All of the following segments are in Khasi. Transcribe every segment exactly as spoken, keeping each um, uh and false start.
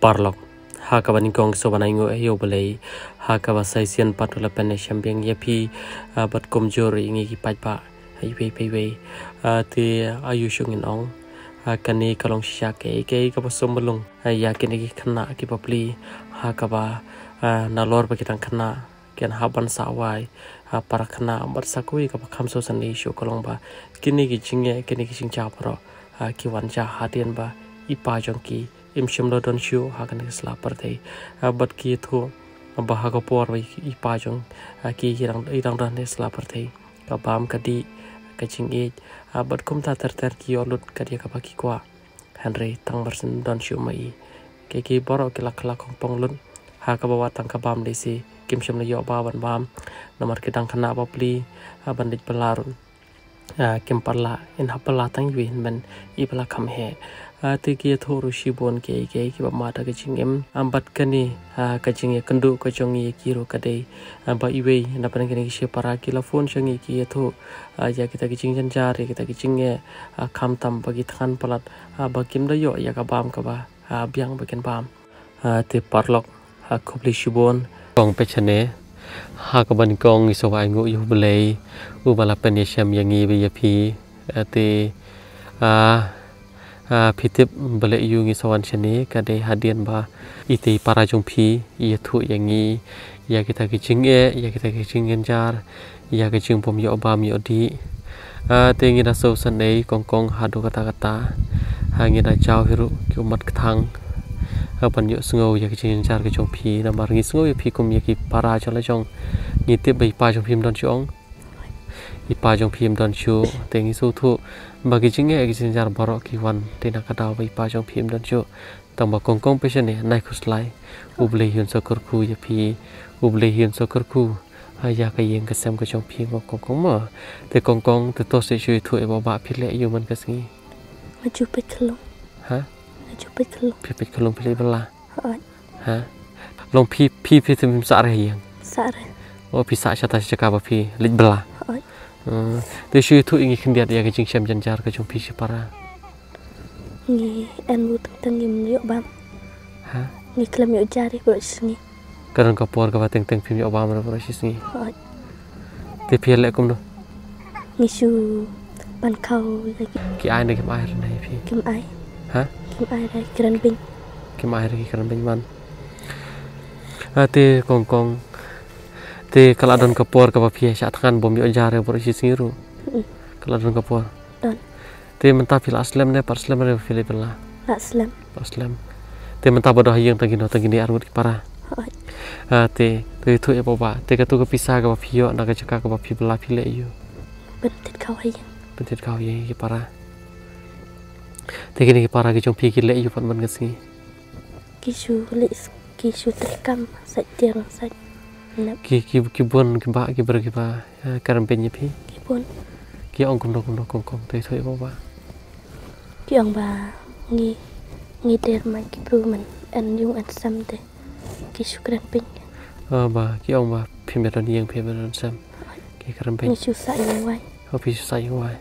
Paralok, ha kaba nyngkong sngewbha ban ai nguh ïa U Blei, ha kaba sa shisien pat u la pynïashem biang ïa phi, ah, bad kumjuh ïa ngi ki paidbah, ha iwei pa iwei. Ah, te, ah, ïoh shuh ngin ong, ah, kane ka long shisha kaei kaei kaba sngewbha long, ah, ïa kine ki khynnah ki bapli, ha kaba, ah, nalor ba ki dang khynnah, kin hap ban sah wai, ah, para khynnah bad sa kawei kaba kham sngewsynei shuh ka long ba kine ki jingeh, kine ki jingjia baroh, ah, ki wan jia hadien ba i pa jong ki im shym la don shuh ha kane ka sla pyrthei. Ah, bad ki ïathuh ba ha ka por ba i pa jong, ah, ki i dang, i dang don ha sla pyrthei, ka bam ka dih, ka jingïeit, ah, bad kumta ter ter ki ïoh lut ka dei kaba ki kwah. Hynrei tang ba shu don shuh ma i, ki, ki baroh ki la kylla kongpong lut, ha kaba wat tang ka bam lehse kim shym la ïoh ba ban bam, namar ki dang khynnah bapli, ah, ban leit bylla ruh, ah, kim pat lah, in hap bylla tang iwei hynmen i ba la kham heh. Ah, te ki ïathuh ruh shibun kiei kiei kiba mad ha ka jingim, ah, bad kane, ah, ka jingïakynduh ka jong ngi ïa ki ruh ka dei, ah, ba iwei na pdeng kine ki shipara ki la phone sha ngi ki ïathuh, ah, ïa kita ki jingjynjar, ïa kita ki jingeh, ah, khamtam ba ki thngan palat, ah, ba kim da ïoh ïa ka bam kaba, ah, biang ba kin bam. Ah, te paralok, ah, khublei shibun. Kong peit shane, ha kaba nyngkong ngi sngewbha ai nguh ïa U Blei, uba la pynïashem ïa ngi bad ïa phi. Ah, te, ah, ah, phi tip balei ïa ngi shu wan shane, ka dei hadien ba ite i para jong phi i ïathuh ïa ngi ïa kita ki jingeh, ïa kita ki jingjynjar, ïa ka jingbym ïoh bam ïoh dih. Ah, te ngi da sngewsynei kong kong haduh katta katta. Ha ngi da jaw hi ruh ki ummat kthang, ha ban ïohsngew ïa ka jingjynjar ka jong phi, namar ngi sngew ïa phi kum ïa ki para jong la jong. Ngi tip ba i pa jong phi im don shuh ong. I pa jong phi im don shuh, te ngi sngewthuh ba ki jingeh ki jingjynjar baroh ki wan te na ka daw ba i pa jong phi im don shuh. Tang ba kong kong peit shane, nai khuslai. U Blei un sa kyrkhu ïa phi, U Blei un sa kyrkhu, ha, ïa ka ïing ka sem ka jong phi, kong kong mo. Te kong kong, te to shu ïathuh ïa ba ba phi leh ïa u man ka sngi. Nga ju peit khyllung. Ha? Nga ju peit khyllung. Phi peit khyllung phi leit bylla. Hooid. Ha? Long phi, phi, phi phim sah re ha ïing? Sah re. O, phi sah shata sha jaka ba phi leit bylla. Hooid. Hmm. Te shu ïathuh ïa ngi khyndiat ïa ka jingshem jynjar ka jong phi shipara. Ngi en bun teng teng ngim ïoh bam. Ha? Ngi khlem ïoh jar ïa baroh shi sngi. Ka don ka por kaba teng teng phim ïoh bam baroh shi sngi. Hooid. Te phi leh kumno? Ngi shu pan khaw ïa ki. Ki ai ne kim ai re na ïa phi? Kim ai. Ha? Kim ai re ki kren beiñ. Kim ai re ki kren beiñ man. Ah, te kong kong. Te ka la don ka por kaba phi shah thngan bym ïoh jar ïa baroh shi sngi ruh. Mm. Ka la don ka por. Don. Te mynta phi la slem ne pat slem re phi leit bylla? La slem. La slem. Te mynta ba don ha ïing tang kino tang kine arngut ki para? Hooid. Ah, te, te ïathuh ïa ba ba. Te katu ka pisa kaba phi ïoh na ka jaka kaba phi bylla phi leh ïa u? Pynthied khaw ha ïing. Pynthied khaw ha ïing ki para. Te kine ki para ki jong phi ki leh ïa u pat man ka sngi? Ki shu leh, ki shu treikam sait tiar sait nep. Ki, ki, ki bun ki bah ki briew kiba, eh, kren beiñ ïa phi? Ki bun. Ki ong kumno kumno kong kong, te ïathuh ïa ba ba. Ki ong ba ngi, ngi der man ki briew man en ïing en sem te ki shu kren beiñ. Ah, ba ki ong ba phim ïadon ïing phim ïadon sem. Ki kren beiñ. Ngi shu sah ïing wai. Oh, phi shu sah ïing wai.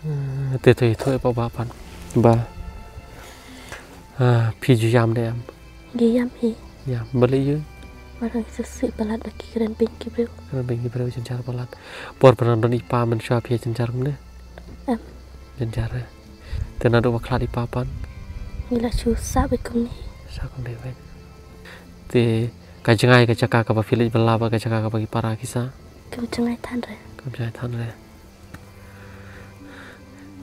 Eh, te, te ïathuh ïa ba ba pat. Ba. Ah, phi ju ïam ne em? Ju ïam hi. Ïam, balei ïa? Namar ngi sngewsih palat ba ki kren beiñ ki briew. Kren beiñ ki briew jynjar palat. Por ba don i pa mynshuwa phi jynjar kumne? Em. Jynjar eh. Te naduh ba khlad i pa pat? Ngi la shu sah beit kumne. Sah kumne beit. Te ka jngai ka jaka kaba phi leit bylla bad ka jaka kaba ki para ki sah? Kam jngai than re. Kam jngai than re.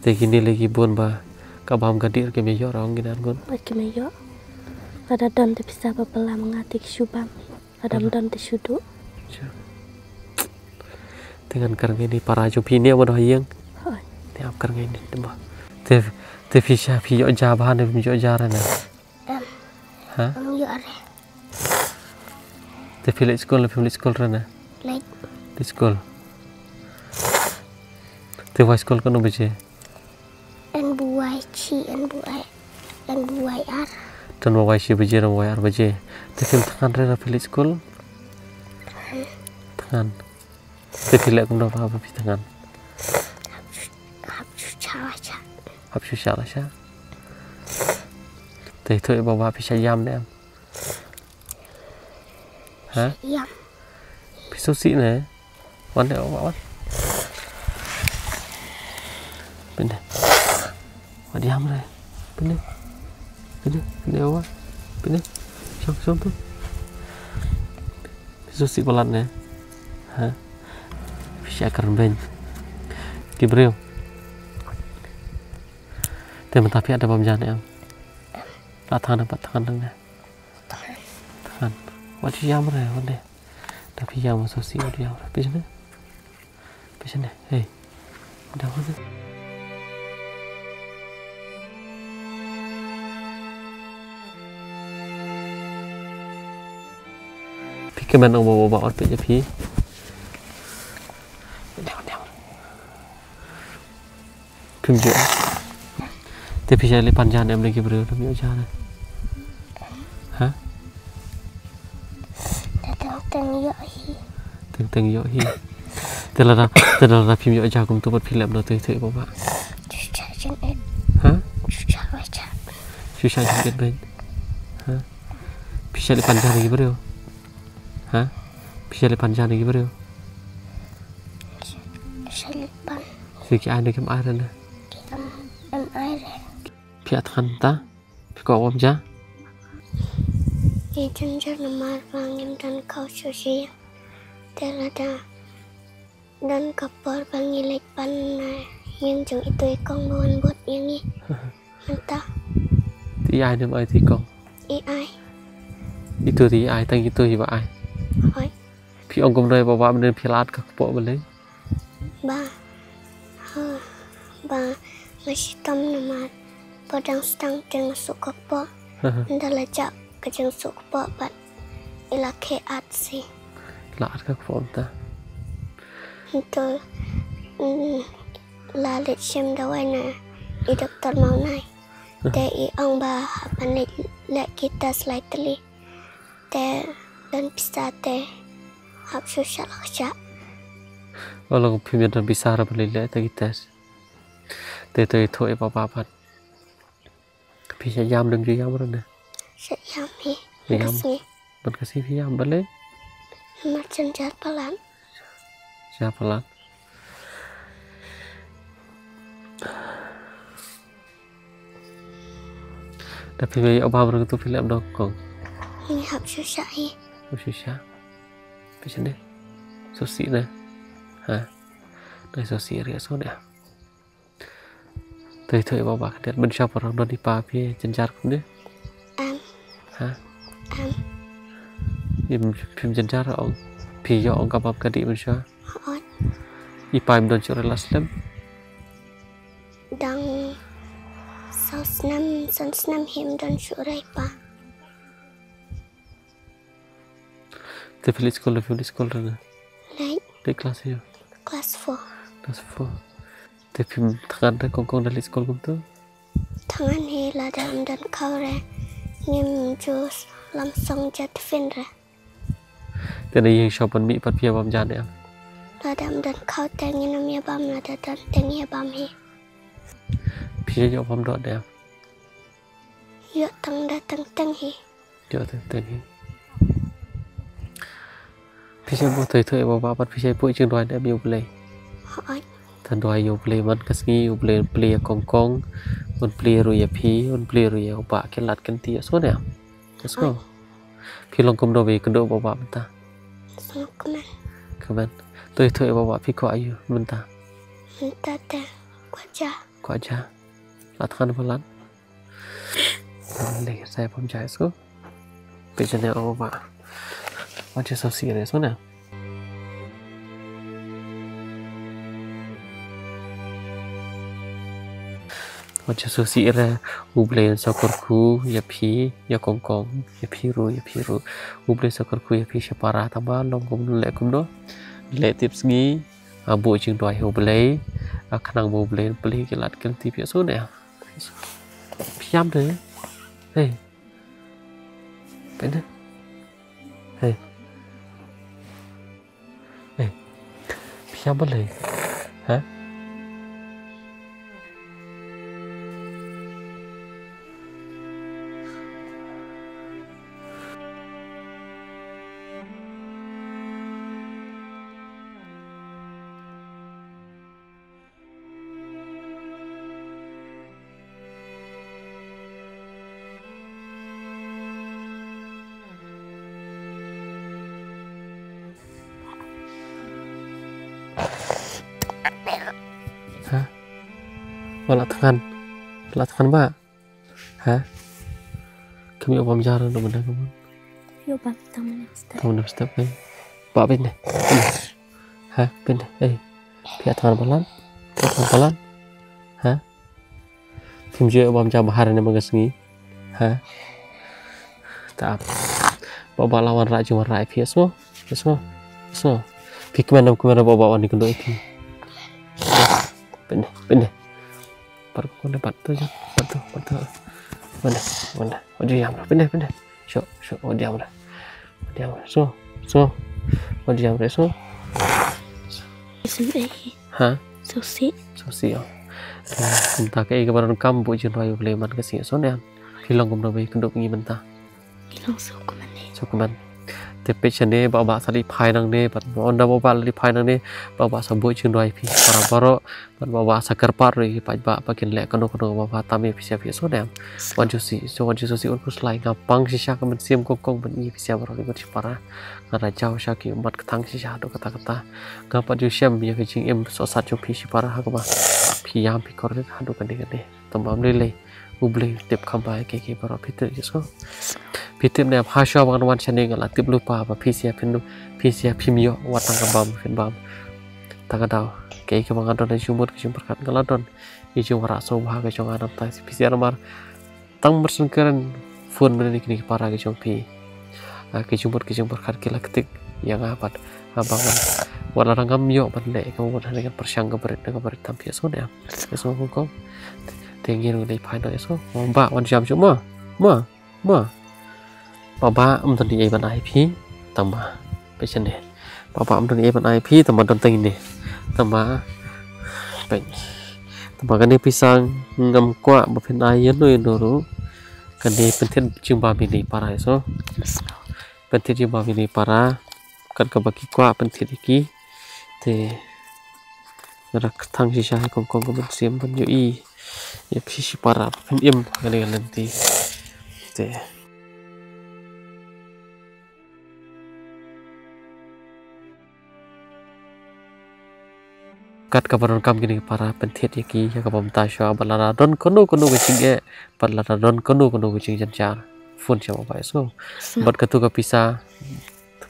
Te kine lei ki bun ba ka bam ka dih ruh kim ïoh rong kine arngut. Ba kim ïoh. Lada don te pisa ba bylla ma nga te ki shu bam. Lada ym don te shu duh. Te ngan kren ngi ni para jong phi ne ba don ha ïing. Hooid. Te ap kren ngi ni te ba. Te, te phi sha phi ïoh ja bha ne phi ïoh ja re ne? Em. Ha? Em ïoh re. Te phi leit skul ne phim leit skul re ne? Leit. Leit skul. Te wai skul katno baje? Yn ba wai shi, yn ba wai, yn ba wai ar. Te yn ba wai shi baje, yn ba wai ar baje. Te phim thngan re lada phi leit skul? Thngan. Te phi leh kumno ba, ba phi thngan? Hap shu, hap shu sha la sha. Hap shu sha la sha. Te ïathuh ïa baba phi shah ïam ne em? Ha? Ïam. Phi sngewsih ne? Wan de, wan, wan. Pynde. Wat ïam re. Pynde. Pynde, pynde, wan. Pynde. Shong, shong tu. Phi sngewsih palat ne? Ha? Phi shah kren beiñ. Ki briew. Te mynta phi ïa da bam ja ne em? La than ne, pat than ne. Than. Wat ïam re, wan de. Da phi ïam, sngewsih, wat ïam re. Phi shane. Phi shane. Hei. Da wan de. Phi kmen ong ba, ba, ba, ot phi ïa phi. Phim ju. Te phi shah leit pan ja ne em na ki briew, phim ïoh ja ne? Ha? Te teng teng ïoh hi. Teng teng ïoh hi. Te lada, te lada phim ïoh ja kumtu pat phi leh kumno, te ïathuh ïa baba. Shu shah jingit. Ha? Shu shah wai shah. Shu shah jingit beiñ. Ha? Phi shah leit pan ja ne ki briew? Ha? Phi shah leit pan ja ne ki briew? Shah leit pan. Phi ki ai ne kim ai re ne? Ki em, em ai re. Phi ïa than ta? Phi kwah bam ja? Ngi jynjar namar ba ngim don khaw shuh shuh. Te lada don ka por ba ngi leit pan na ïing jong itu i kong ba wan bud ïa ngi. Mynta. Te i ai ne ym ai itu i kong? I ai. Itu te i ai, tang itu hi ba ai. Hooid. Phi ong kumno ïa baba mynne, phi la at ka kpoh balei? Ba, ha, ba nga shitom namar ba dang sdang te nga suk ka kpoh. Ynda la jah ka jingsuk kpoh pat i la khie at sih. La at ka kpoh mynta. Nto, mm, la leit shim dawai na i doktor Mawnai. Te i ong ba hap ban leit leh ki test lai tylli. Te don pisa te hap shu shah la ka shah. Olo, phim ïa don pisa ruh ban leit leh te ki test. Te to ïathuh ïa baba pat. Phi shah ïam ne ym ju ïam ruh ne? Shah ïam hi. Ïam. Ka sngi. Ban ka sngi phi ïam balei? Namar jynjar palat. Jynjar palat. Da phi ïoh bam ruh tu phi leh kumno kong? Ngi hap shu shah hi. Hap shu shah. Phi shane. Sngewsih ne. Ha. Dei sngewsih re sngewsih ne. Te ïathuh ïa baba khyndiat, mynshuwa ba dang don i pa phi jynjar kumne? Em. Ha? Em. Phim, phim jynjar ong. Phi ïoh ong ka bam ka dih mynshuwa? Hooid. I pa im don shuh re la slem? Dang saw snem, san snem hi im don shuh re i pa. Te phi leit skul, phi leit skul re ne? Leit. Leit klas ïa? Klas four. Klas four. Te phim thngan re kong kong da leit skul kumtu? Thngan hi, lada ym don khaw re ngim ju lam song ja tiffin re. Te na ïing shop ban mih pat phi ïa bam ja ne em? Lada ym don khaw te ngin ym ïa bam, lada don te ngi ïa bam hi. Phi ïa ïoh bam doh ne em? Ïoh tang da teng teng hi. Ïoh teng teng hi. Phi shait buh, to ïathuh ïa baba pat, phi shait buh jingduwai ne em ïa U Blei? Hooid. To duwai ïa U Blei man ka sngi, U Blei un plie ïa kong kong, un plie ruh ïa phi, un plie ruh ïa u bah Kynlad Kynti, ïohsngew ne em? Ïohsngew. Hooid. Phi long kumno ba ïakynduh baba mynta? Sngewkmen. Kmen. To ïathuh ïa baba, phi kwah aïu mynta? Mynta te kwah ja. Kwah ja. La thngan palat. Lei, sa ïa bam ja sngewbha. Peit shane, o bah. Wat ju sngewsih re sngewbha. Wat ju sngewsih re, U Blei un sa kyrkhu ïa phi, ïa kong kong, ïa phi ruh, ïa phi ruh. U Blei un sa kyrkhu ïa phi shipara, tangba long kumno leh kumno. Leh tip sngi, ah, buh jingduwai ha U Blei, ah, khnang ba U Blei un plie ki lad ki lynti phi, ïohsngew ne. Phi ïam de. Hei. Peit de. Hei. Hei. Phi ïam balei? Ha? Ba la thngan. Ba la thngan ba. Ha? Kam ïoh bam jar na mynta ka mon. Ïoh bam tang mynne step. Tang mynne step kai. Ba pynne. Ha? Pynne. Eh. Phi ïa thngan palat. Phi ïa thngan palat. Ha? Phim ju ïoh bam jar bahar ne ma ka sngi. Ha? Ta ap. Ba ba la wanrah jingwanrah ïa phi, sngew. Sngew. Sngew. Phi kmen nam kmen ba ba wan ïakynduh ïa phi. Pynne, pynne. Pat ko ne pat tu je, pat tu, pat tu. Pynne, pynne. Wat ju ïam, pynne, pynne. Sho, sho, wat ju ïam. Wat ju ïam, sngew, sngew. Wat ju ïam, sngew. Isn't it? Ha? Sngewsih. Sngewsih, oh. Mynta kaei kaba donkam buh jingrwai U Blei man ka sngi, sngew ne em. Phi long kumno ba ïakynduh ngi mynta? Ngi long sngewkmen ne. Sngewkmen. Te peit shane ba ba sa leit phai nangne, bad ynda ba ba leit phai nangne, ba ba sa buh jingrwai phi para baroh, bad ba ba sa kyrpad ruh ïa ki paidbah ba kin leh kano kano kaba bha tam ïa phi sha phi, sngew ne em. Wan ju sngewsih, so wan ju sngewsih un khuslai, nga pang shisha ka mynsiem kong kong ban ïa phi sha baroh ki ngut shipara. Nga da jaw sha ki mat kthang shisha haduh katta katta. Nga pat ju shem ïa ka jingim sohsat jong phi shipara ha kaba phi ïam phi kordit haduh kane kane. Tang ba ym lei lei U Blei u tip kham bha ïa kiei kiei baroh, phi tip ïa sngew. Phi tip ne em, ha shuwa ba ngan wan shane nga la tip lypa ba phi sha phin, phi sha phim ïoh wat tang ka bam phin bam. Tang ka daw kaei kaba nga don ha jingmut ka jingpyrkhat, nga la don ïa jingwanrah sngewbha ka jong nga namar phi sha namar tang mar shen kren phone mynne kine ki para ki jong phi. Ah, ki jingmut ki jingpyrkhat ki la ktik ïa nga pat. Ah, ba ngan, wat la ngam ïoh ban leh ka mut hangne ngan pyrshang ka barit na ka barit tam phi, sngew ne em. Ïa sngew kong kong. Te ngin leit phai noh ïa sngew. Ba wan jam shuh ma. Ma. Ma. Ba ba ym don ei ban ai phi. Tang ba. Peit shane. Ba ba ym don ei ban ai phi, tang ba don tang ine. Tang ba. Peit. Tang ba kane pisa ngam kwah ba phin ai ïano ïano ruh. Kane pynthied jingbam ïa ine i para, ïa sngew. Pynthied jingbam ïa ine i para. Kat kaba ki kwah pynthied ïa ki. Te nga da kyrpad shisha ha kong kong ka mynsiem ban ïohi ïa phi shipara ba phin im ha kane ka lynti. Te kat kaba donkam kine ki para pynthied ïa ki, ïa kaba mynta shuwa ba lada don kano kano ka jingeh, bad lada don kano kano ka jingjynjar, phone sha ba ba, ïa sngew. Bad katu ka pisa,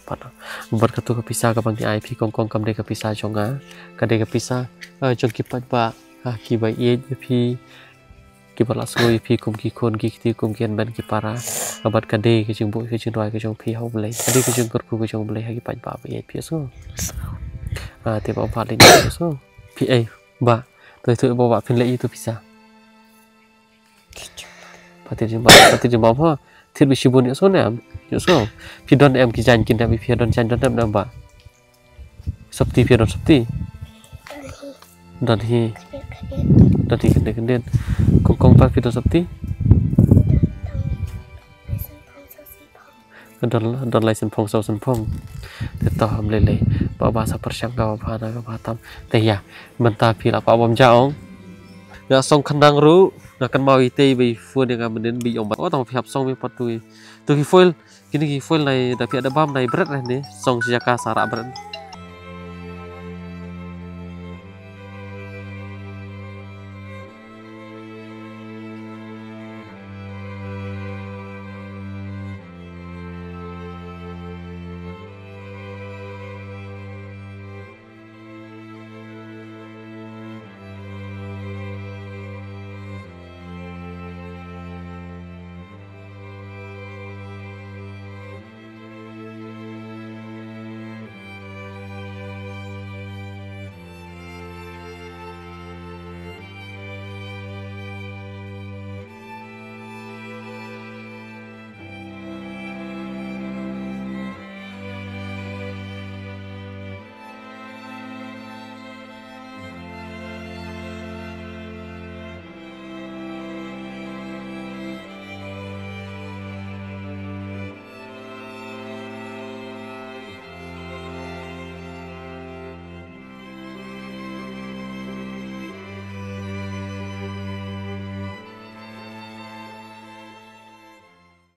bad, bad katu ka pisa kaba ngi ai phi kong kong kam dei ka pisa jong nga, ka dei ka pisa, eh, jong ki paidbah, ah, kiba ïeit ïa phi, kiba la sngew ïa phi kum ki khun ki kti kum ki hynmen ki para. Bad ka dei ka jingbuh ka jingrwai ka jong phi ha U Blei, ka dei ka jingkyrkhu ka jong U Blei ha ki paidbah ba ïeit phi, ïa sngew. Ah, te ba ba leit ïa sngew. Phi ei ba. To ito ba ba phin leh ïa ito pisa. Pynthie jingbam, pynthie jingbam ha. Thied bad shibun, ïa sngew ne em. Ïa sngew. Phi don em ki jaiñ ki nep, phi don jaiñ don nep ne em ba? Sopti, phi don sopti? Don hi. Don hi khyndiat khyndiat. Kong kong pat phi don sopti? Don, don lai sien phong saw sien phong. Te to ym lei lei. Ba ba sa pyrshang kaba bha na kaba tam. Te ïa mynta phi la kwah bam ja ong. Nga song khynnah ruh nga kynmaw ïa itei ba i phone ïa nga mynnin ba i ong ba, oh, tang phi hap song mi pat tu. Tu ki foil, kine ki foil nai da phi da bam nai bret ne, song sha jaka sa rah bret.